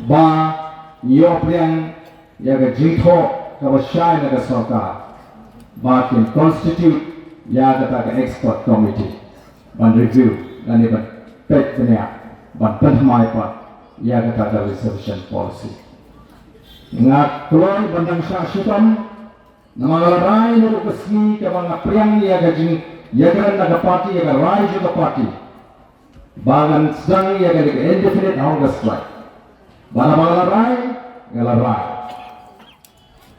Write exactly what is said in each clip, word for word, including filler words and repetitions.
Ba ïoh pdiang ïa ka jingthoh kaba shai na ka sorkar ba kin constitute ïa kata ka expert committee ban review lane ban peit bniah ban pynthymmai pat ïa kata ka reservation policy. Nga kloi ban dang shah shitom namar nga la rai naduh ka sngi kaba nga pdiang ïa ka jingïakren na ka party, ïa ka rai jong ka party, ba ngan sdang ïa ka indefinite hunger strike. Ba na ba nga la rai, nga la rai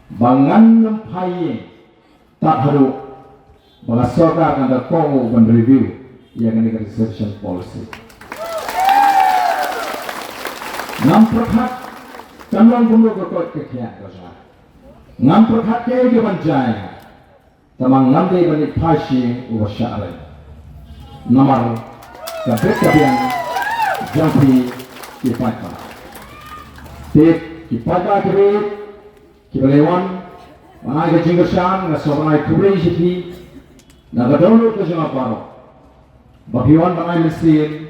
ba ngan nym phai ïing tad haduh ba ka sorkar kan da kohnguh ban review ïa kane ka reservation policy. Ngam pyrkhat kan long kumno ka koit ka khiah ka jong nga. Ngam pyrkhat kaei kaban jia ïa nga. Tangba ngam dei ban ïeit phai sha uba shah rem. Namar ka bit ka biang jong phi ki paidbah. Te ki paidbah ki rit kiba la wan ban ai ka jingkyrshan, nga sngewbha ban ai khublei sha phi na ka dohnud ka jong nga baroh. Ba phi wan ban ai mynsiem,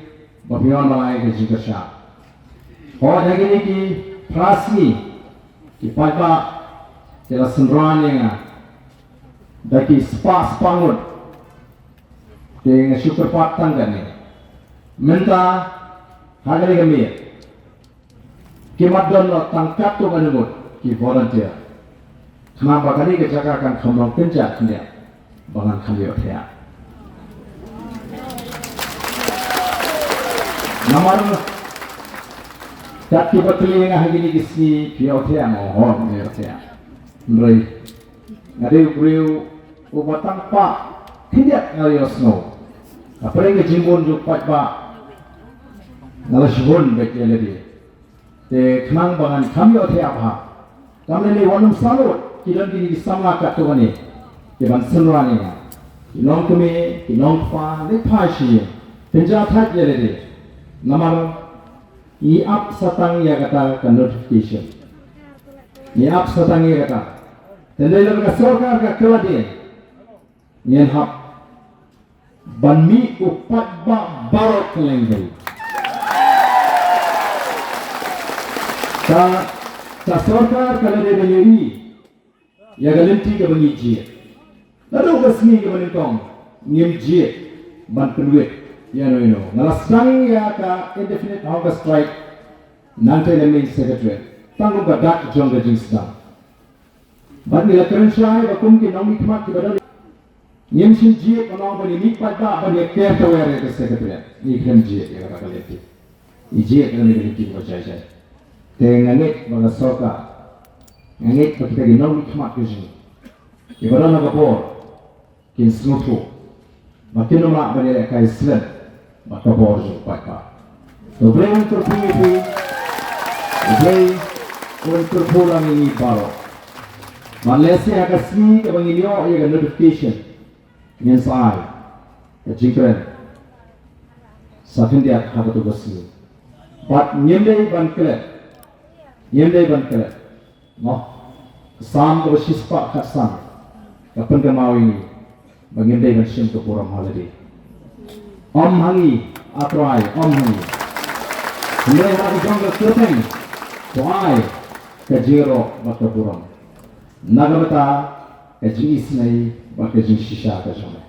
ba phi wan ban ai ka jingkyrshan. Hooid, ha kine ki phra sngi ki paidbah ki la synran ïa nga da ki spah spah ngut. Te nga shu kyrpad tang kane. Mynta ha kane ka miet kim don noh tang katto katne ngut ki volunteer. Khnang ba kane ka jaka kan kham long kynja khyndiat ba ngan kham ïohthiah. Namar kat kiba kylli ïa nga ha kine ki sngi, phi ïohthiah? Nga ong hooid nga ïohthiah. Hynrei nga dei u briew uba tang pat khyndiat nga la ïohsngew. Hapdeng ka jingbun jong u paidbah nga la shibun beit ïa lade. Te khnang ba ngan kham ïohthiah bha, kam lei lei wat nym salut, ki don kine ki samla katto katne kiban synran ïa nga. Ki nongkmie, ki nongkpa, leit phai sha ïing, pynjah thait ïa lade. Namar ngi ap sa tang ïa kata ka notification. Ngi ap sa tang ïa kata. Te lei lei ka sorkar ka kylla dien, ngin hap ban mih u paidbah baroh kylleng ka ri. Ka, ka sorkar ka la dei ban ïohi ïa ka lynti kaba ngi jied. Naduh ka sngi kaba nyngkong ngim jied ban pynwit ïano ïano. Nga la sdang ïa ka indefinite hunger strike nangta na main secretariat tang kum ka dak jong ka jingsdang. Bad ngi la kren shai ba kum ki nongmihkhmat kiba don, ngim shym jied ban ong ba ngi mih paidbah ban ïa ker tawer ïa ka secretariat. Ngi khlem jied ïa kata ka lynti. Ngi jied ïa kane ka lynti kaba jai jai. Te nga ngeit ba ka sorkar, nga ngeit ba kita ki nongmihkhmat ki jong ngi kiba don ha ka bor kin sngewthuh ba kin ym lah ban ïalehkai slem bad ka bor jong u paidbah. To U Blei un kyrkhu ïa phi, U Blei un kyrkhu lang ïa ngi baroh. Bad lehse ha ka sngi kaba ngin ïoh ïa ka notification, ngin sa ai ka jingkren sa khyndiat ha kato ka sngi. Bad ngim dei ban klet, ngim dei ban klet. Mo, ka Salm kaba shispah khatsan ka pynkynmaw ïa ngi ba ngim dei ban shim ka burom ha lade. Ym ha ngi, A Trai, ym ha ngi. Hynrei ha ka jong ka kyrteng to ai ka jingïaroh bad ka burom na ka bynta ka jingisynei bad ka jingshisha ka jong me.